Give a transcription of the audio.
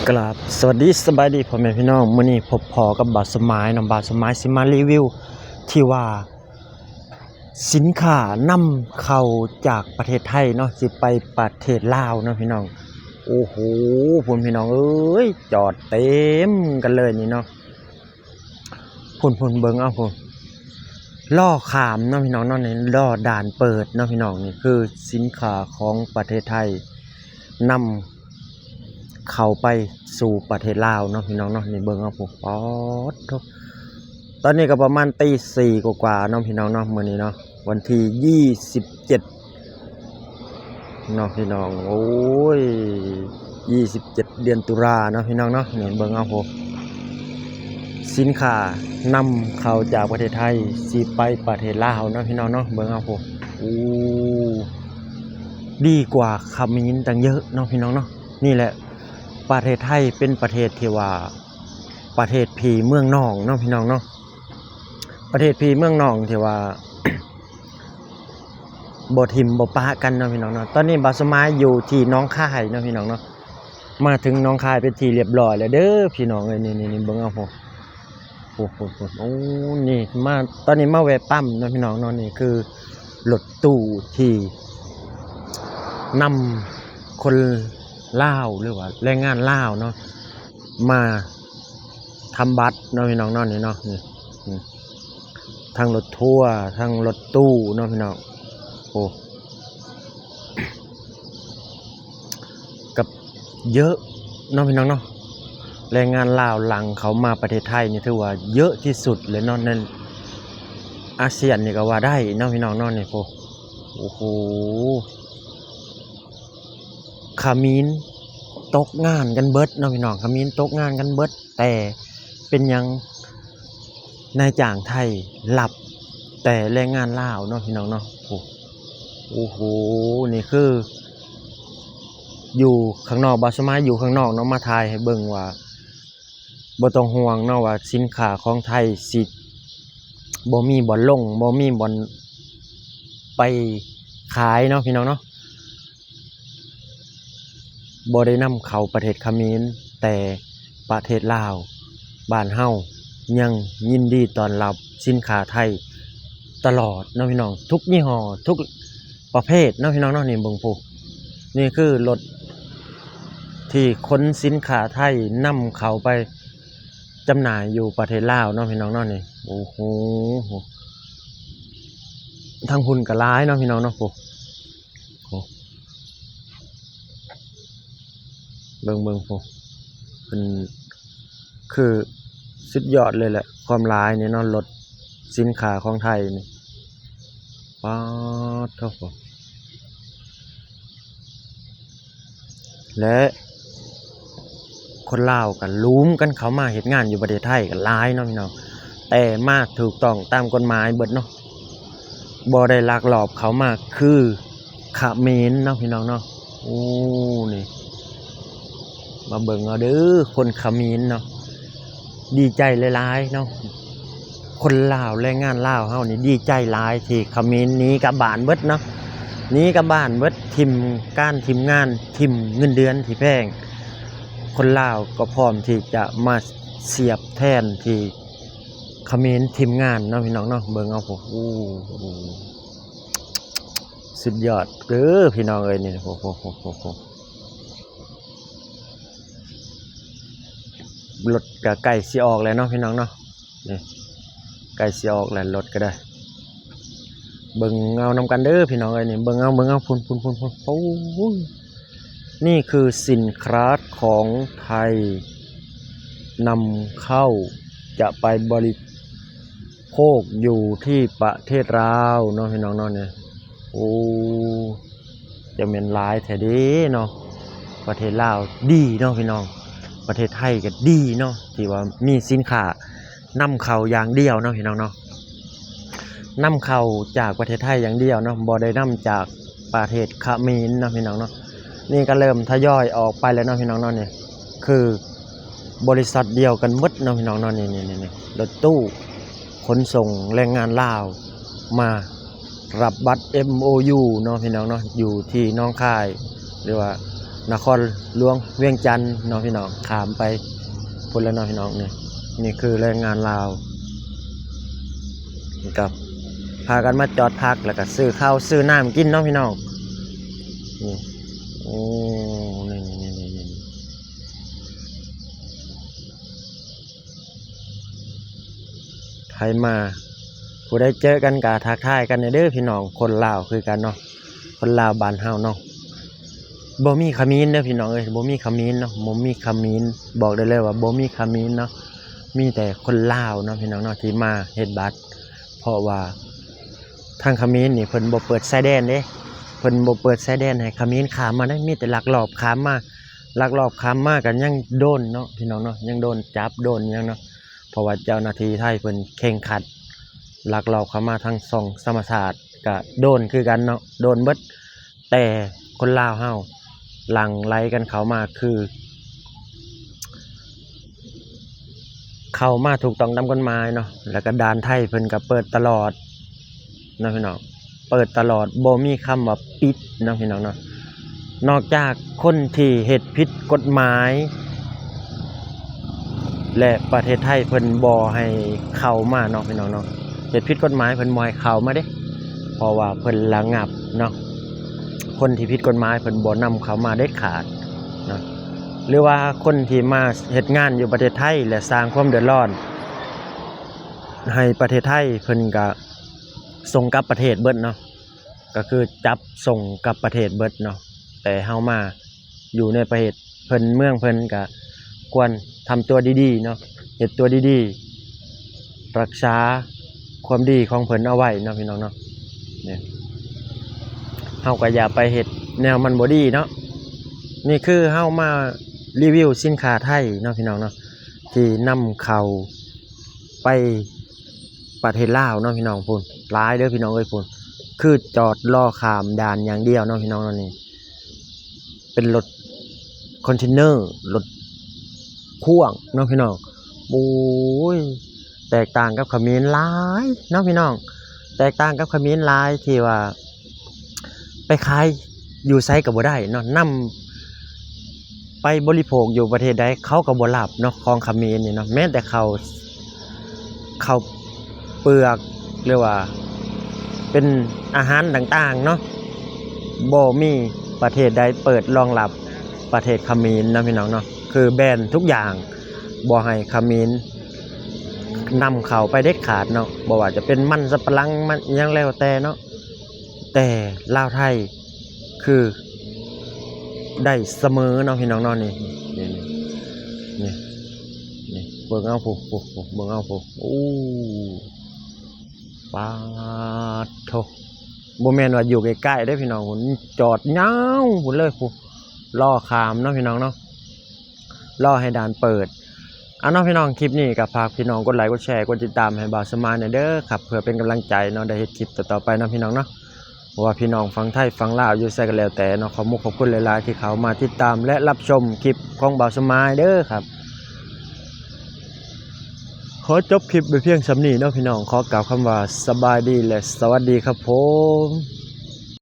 ກາບສະຫວັດດີ ສະບາຍດີພໍ່ແມ່ພີ່ນ້ອງ, ມື້ນີ້ພົບພໍ້ກັບບ່າວສົມໝາຍເນາະ. ບ່າວສົມໝາຍຊິມາຣີວິວທີ່ວ່າສິນຄ້ານຳເຂົ້າຈາກປະເທດໄທເນາະ ຊິໄປປະເທດລາວເນາະພີ່ນ້ອງ. ໂອ້ໂຫ ພຸ້ນພີ່ນ້ອງເອີຍ ຈອດເຕັມກັນເລີຍນີ້ເນາະ. ພຸ້ນໆ ເບິ່ງເອົາພຸ້ນ ລໍຂ້າມເນາະພີ່ນ້ອງເນາະ, ນີ້ລໍດ່ານເປີດເນາະພີ່ນ້ອງ. ນີ້ຄືສິນຄ້າຂອງປະເທດໄທນຳເຂົ້າໄປສູ່ປະເທດລາວເນາະພີ່ນ້ອງເນາະ. ນີ້ເບິ່ງເອົາພຸ້ນ ປາດໂທ້ ຕອນນີ້ກໍປະມານຕີສີ່ກວ່າໆ ເນາະພີ່ນ້ອງເນາະ, ມື້ນີ້ເນາະ ວັນທີຊາວເຈັດ ເນາະພີ່ນ້ອງ. ໂອ້ຍ ຊາວເຈັດ ເດືອນຕຸລາເນາະພີ່ນ້ອງເນາະ. ນີ້ເບິ່ງເອົາໂຫ ສິນຄ້ານຳເຂົ້າຈາກປະເທດໄທຊິໄປປະເທດລາວເນາະພີ່ນ້ອງເນາະ. ເບິ່ງເອົາໂຫ ໂອ້ ດີກວ່າຂະເໝນຕັ້ງເຍອະເນາະພີ່ນ້ອງເນາະ. ນີ້ແຫຼະ ປະເທດໄທເປັນປະເທດທີ່ວ່າ ປະເທດພີ່ເມືອງນ້ອງເນາະພີ່ນ້ອງເນາະ, ປະເທດພີ່ເມືອງນ້ອງທີ່ວ່າ ບໍ່ຖິ້ມບໍ່ປະກັນເນາະພີ່ນ້ອງເນາະ. ຕອນນີ້ບ່າວສົມໝາຍຢູ່ທີ່ໜອງຄາຍເນາະພີ່ນ້ອງເນາະ, ມາເຖິງໜອງຄາຍເປັນທີ່ລຽບຮ້ອຍແລ້ວເດີພີ່ນ້ອງເອີຍ. ນີ້ໆໆ ເບິ່ງເອົາໂຫ ໂອ້ໂຫ ໂອ້ ນີ້ມາ ຕອນນີ້ມາແວະປ້ຳເນາະພີ່ນ້ອງເນາະ. ນີ້ຄືລົດຕູ້ທີ່ນຳຄົນລາວ ຫຼືວ່າແຮງງານລາວເນາະ ມາທຳບັດເນາະພີ່ນ້ອງເນາະ. ນີ້ເນາະ ນີ້ ນີ້ ທັງລົດທົວ ທັງລົດຕູ້ເນາະພີ່ນ້ອງ. ໂອ້ ກັບເຍອະເນາະພີ່ນ້ອງເນາະ, ແຮງງານລາວຫຼັ່ງເຂົ້າມາປະເທດໄທນີ້ຖືວ່າເຍອະທີ່ສຸດເລີຍເນາະ ໃນອາຊຽນນີ້ກໍວ່າໄດ້ເນາະພີ່ນ້ອງເນາະ. ນີ້ໂອ້ ໂອ້ໂຫ ຂະເໝນຕົກງານກັນເບິດເນາະພີ່ນ້ອງ, ຂະເໝນຕົກງານກັນເບິດ. ແຕ່ເປັນຫຍັງນາຍຈ້າງໄທຮັບແຕ່ແຮງງານລາວເນາະພີ່ນ້ອງເນາະ. ໂອ້ ໂອ້ໂຫ ນີ້ຄືຢູ່ຂ້າງນອກ ບ່າວສົມໝາຍຢູ່ຂ້າງນອກເນາະ ມາຖ່າຍໃຫ້ເບິ່ງວ່າ ບໍ່ຕ້ອງຫ່ວງເນາະວ່າສິນຄ້າຂອງໄທຊິບໍ່ມີບ່ອນລົງ ບໍ່ມີບ່ອນໄປຂາຍເນາະພີ່ນ້ອງເນາະ. ບໍ່ໄດ້ນຳເຂົ້າປະເທດຂະເໝນ, ແຕ່ປະເທດລາວບ້ານເຮົາຍັງຍິນດີຕ້ອນຮັບສິນຄ້າໄທຕະຫຼອດເນາະພີ່ນ້ອງ, ທຸກຍີ່ຫໍ້ ທຸກປະເພດເນາະພີ່ນ້ອງເນາະ. ນີ້ເບິ່ງພຸ້ນ ນີ້ຄືລົດທີ່ຂົນສິນຄ້າໄທນຳເຂົ້າໄປຈຳໜ່າຍຢູ່ປະເທດລາວເນາະພີ່ນ້ອງເນາະ. ນີ້ ໂອ້ໂຫ ທາງພຸ້ນກໍຫຼາຍເນາະພີ່ນ້ອງເນາະ. ໂອ້ ໂອ້ ເບິ່ງ ເບິ່ງພຸ້ນ ເພິ່ນຄືສຸດຍອດເລີຍແຫຼະ ຄວາມຫຼາຍນີ້ເນາະ, ລົດສິນຄ້າຂອງໄທນີ້ ປາດໂທ້ ແລະ ຄົນລາວກໍຫຼຸມກັນເຂົ້າມາເຮັດງານຢູ່ປະເທດໄທກໍຫຼາຍເນາະພີ່ນ້ອງ, ແຕ່ມາຖືກຕ້ອງຕາມກົດໝາຍເບິດເນາະ, ບໍ່ໄດ້ລັກລອບເຂົ້າມາຄືຂະເໝນເນາະພີ່ນ້ອງເນາະ. ໂອ້ ນີ້ ມາເບິ່ງເອົາເດີ ຄົນຂະເໝນເນາະ ດີໃຈຫຼາຍໆເນາະ. ຄົນລາວ ແຮງງານລາວເຮົານີ້ດີໃຈຫຼາຍທີ່ຂະເໝນໜີກັບບ້ານເບິດເນາະ, ໜີກັບບ້ານເບິດ, ຖິ້ມການ ຖິ້ມງານ, ຖິ້ມເງິນເດືອນທີ່ແພງ. ຄົນລາວກໍພ້ອມທີ່ຈະມາສຽບແທນທີ່ຂະເໝນຖິ້ມງານເນາະ ພີ່ນ້ອງເນາະ. ເບິ່ງເອົາ ໂອ້ ສຸດຍອດເດີ ພີ່ນ້ອງເອີຍ ນີ້ ໂອ້ໂຫ ໂອ້ໂຫ ໂອ້ໂຫ. ລົດກໍໃກ້ຊິອອກແລ້ວເນາະ ພີ່ນ້ອງເນາະ, ນີ້ ໃກ້ຊິອອກແລ້ວ ລົດກໍໄດ້. ເບິ່ງເອົານຳກັນເດີ ພີ່ນ້ອງເອີຍ ນີ້ ເບິ່ງເອົາ ເບິ່ງເອົາ ພຸ້ນໆໆໆ ໂອ້ຍ. ນີ້ຄືສິນຄ້າຂອງໄທນຳເຂົ້າຈະໄປບໍລິໂພກຢູ່ທີ່ປະເທດລາວເນາະ ພີ່ນ້ອງເນາະ ນີ້. ໂອ້ ຈະແມ່ນຫຼາຍແທ້ເດເນາະ, ປະເທດລາວດີເນາະ ພີ່ນ້ອງ, ປະເທດໄທກໍດີເນາະ ທີ່ວ່າມີສິນຄ້ານຳເຂົ້າຢ່າງດຽວເນາະ ພີ່ນ້ອງເນາະ, ນຳເຂົ້າຈາກປະເທດໄທຢ່າງດຽວເນາະ, ບໍ່ໄດ້ນຳຈາກປະເທດຂະເໝນເນາະ ພີ່ນ້ອງເນາະ. ນີ້ກໍເລີ່ມທະຍອຍອອກໄປແລ້ວເນາະ ພີ່ນ້ອງເນາະ, ນີ້ຄືບໍລິສັດດຽວກັນໝົດເນາະ ພີ່ນ້ອງເນາະ. ນີ້ໆໆ ລົດຕູ້ ຂົນສົ່ງແຮງງານລາວມາຮັບບັດ ເອັມໂອຢູ ເນາະ ພີ່ນ້ອງເນາະ, ຢູ່ທີ່ໜອງຄາຍ ຫຼືວ່າ ນະຄອນຫຼວງວຽງຈັນເນາະພີ່ນ້ອງ ຂ້າມໄປພຸ້ນແລ້ວເນາະພີ່ນ້ອງ. ນີ້ ນີ້ຄືແຮງງານລາວ ນີ້ກໍພາກັນມາຈອດພັກ ແລ້ວກໍຊື້ເຂົ້າຊື້ນ້ຳກິນເນາະພີ່ນ້ອງ. ນີ້ ໂອ້ ນີ້ ນີ້ ນີ້ ນີ້ ໃຜມາ ຜູ້ໃດເຈີກັນກໍທັກທາຍກັນແດ່ເດີພີ່ນ້ອງ. ຄົນລາວຄືກັນເນາະ ຄົນລາວບ້ານເຮົາເນາະ ບໍ່ມີຂະເໝນເດີພີ່ນ້ອງເອີຍ ບໍ່ມີຂະເໝນເນາະ ບໍ່ມີຂະເໝນ. ບອກໄດ້ເລີຍວ່າບໍ່ມີຂະເໝນເນາະ ມີແຕ່ຄົນລາວເນາະພີ່ນ້ອງເນາະ ທີ່ມາເຮັດບັດ. ເພາະວ່າທາງຂະເໝນນີ້ເພິ່ນບໍ່ເປີດຊາຍແດນເດ້ ເພິ່ນບໍ່ເປີດຊາຍແດນໃຫ້ຂະເໝນຂ້າມມາເດ້ ມີແຕ່ລັກລອບຂ້າມມາ ລັກລອບຂ້າມມາກໍຍັງໂດນເນາະພີ່ນ້ອງເນາະ ຍັງໂດນຈັບໂດນຫຍັງເນາະ. ເພາະວ່າເຈົ້າໜ້າທີ່ໄທເພິ່ນເຄັ່ງຄັດ ລັກລອບເຂົ້າມາທາງຊ່ອງທຳມະຊາດກະໂດນຄືກັນເນາະ ໂດນເບິດ. ແຕ່ຄົນລາວເຮົາຫຼັ່ງໄຫຼກັນເຂົ້າມາ ຄືເຂົ້າມາຖືກຕ້ອງຕາມກົດໝາຍເນາະ ແລ້ວກະດ່ານໄທເພິ່ນກະເປີດຕະຫຼອດເນາະພີ່ນ້ອງ ເປີດຕະຫຼອດ ບໍ່ມີຄຳວ່າປິດເນາະພີ່ນ້ອງເນາະ. ນອກຈາກຄົນທີ່ເຮັດຜິດກົດໝາຍ ແລະ ປະເທດໄທເພິ່ນບໍ່ໃຫ້ເຂົ້າມາເນາະພີ່ນ້ອງເນາະ ເຮັດຜິດກົດໝາຍເພິ່ນບໍ່ໃຫ້ເຂົ້າມາເດ້ ເພາະວ່າເພິ່ນລະງັບເນາະ ຄົນທີ່ຜິດກົດໝາຍເພິ່ນບໍ່ນຳເຂົ້າມາເດັດຂາດເນາະ. ຫຼືວ່າຄົນທີ່ມາເຮັດງານຢູ່ປະເທດໄທ ແລະ ສ້າງຄວາມເດືອດຮ້ອນໃຫ້ປະເທດໄທ ເພິ່ນກະສົ່ງກັບປະເທດເບິດເນາະ ກໍຄືຈັບສົ່ງກັບປະເທດເບິດເນາະ. ແຕ່ເຮົາມາຢູ່ໃນປະເທດເພິ່ນ ເມືອງເພິ່ນ ກະຄວນທຳຕົວດີໆເນາະ ເຮັດຕົວດີໆ ຮັກສາຄວາມດີຂອງເພິ່ນເອົາໄວ້ເນາະພີ່ນ້ອງເນາະ. ນີ້ ເຮົາກໍຢ່າໄປເຮັດແນວມັນບໍ່ດີເນາະ. ນີ້ຄືເຮົາມາຣີວິວສິນຄ້າໄທເນາະພີ່ນ້ອງເນາະ ທີ່ນຳເຂົ້າໄປປະເທດລາວເນາະພີ່ນ້ອງ. ພຸ້ນ ຫຼາຍເດີພີ່ນ້ອງເອີຍ ພຸ້ນ ຄືຈອດລໍຂ້າມດ່ານຢ່າງດຽວເນາະພີ່ນ້ອງເນາະ. ນີ້ ເປັນລົດຄອນເທນເນີ ລົດພ່ວງເນາະພີ່ນ້ອງ. ໂອ້ຍ ແຕກຕ່າງກັບຂະເໝນຫຼາຍເນາະພີ່ນ້ອງ ແຕກຕ່າງກັບຂະເໝນຫຼາຍ ທີ່ວ່າໄປຂາຍຢູ່ໃສກໍບໍ່ໄດ້ເນາະ ນຳໄປບໍລິໂພກຢູ່ປະເທດໃດເຂົາກໍບໍ່ຮັບເນາະ ຂອງຂະເໝນນີ້ເນາະ. ແມ້ແຕ່ເຂົ້າ ເຂົ້າເປືອກ ຫຼືວ່າເປັນອາຫານຕ່າງໆເນາະ ບໍ່ມີປະເທດໃດເປີດລອງຮັບປະເທດຂະເໝນເນາະພີ່ນ້ອງເນາະ. ຄືແບນທຸກຢ່າງ ບໍ່ໃຫ້ຂະເໝນນຳເຂົ້າໄປເດັດຂາດເນາະ ບໍ່ວ່າຈະເປັນມັນສຳປະຫຼັງ ມັນຫຍັງແລ້ວແຕ່ເນາະ. ແຕ່ລາວໄທຄືໄດ້ສະເໝີເນາະພີ່ນ້ອງເນາະ. ນີ້ ນີ້ ນີ້ ນີ້ ນີ້ ເບິ່ງເອົາພຸ້ນ ພຸ້ນ ພຸ້ນ ເບິ່ງເອົາພຸ້ນ. ໂອ້ ປາດໂທ້ ບໍ່ແມ່ນວ່າຢູ່ໃກ້ໆເດ້ພີ່ນ້ອງ ພຸ້ນ ຈອດຍາວພຸ້ນເລີຍ ພຸ້ນ ລໍຂ້າມເນາະພີ່ນ້ອງເນາະ ລໍໃຫ້ດ່ານເປີດ. ເອົາເນາະພີ່ນ້ອງ ຄລິບນີ້ກໍຝາກພີ່ນ້ອງກົດໄລ ກົດແຊ ກົດຕິດຕາມໃຫ້ບ່າວສະມາຍແດ່ເດີຄັບ ເພື່ອເປັນກຳລັງໃຈເນາະ ໄດ້ເຮັດຄລິບຕໍ່ໆໄປເນາະພີ່ນ້ອງເນາະ. ບໍ່ວ່າພີ່ນ້ອງຝັ່ງໄທຝັ່ງລາວ ຢູ່ໃສກໍແລ້ວແຕ່ເນາະ ຂອບມຸກຂອບຄຸນຫຼາຍໆ ທີ່ເຂົ້າມາຕິດຕາມ ແລະ ຮັບຊົມຄລິບຂອງບ່າວສະມາຍເດີຄັບ. ຂໍຈົບຄລິບໄວ້ພຽງສ່ຳນີ້ເນາະພີ່ນ້ອງ ຂໍກ່າວຄຳວ່າສະບາຍດີ ແລະ ສະຫວັດດີຄັບຜົມ.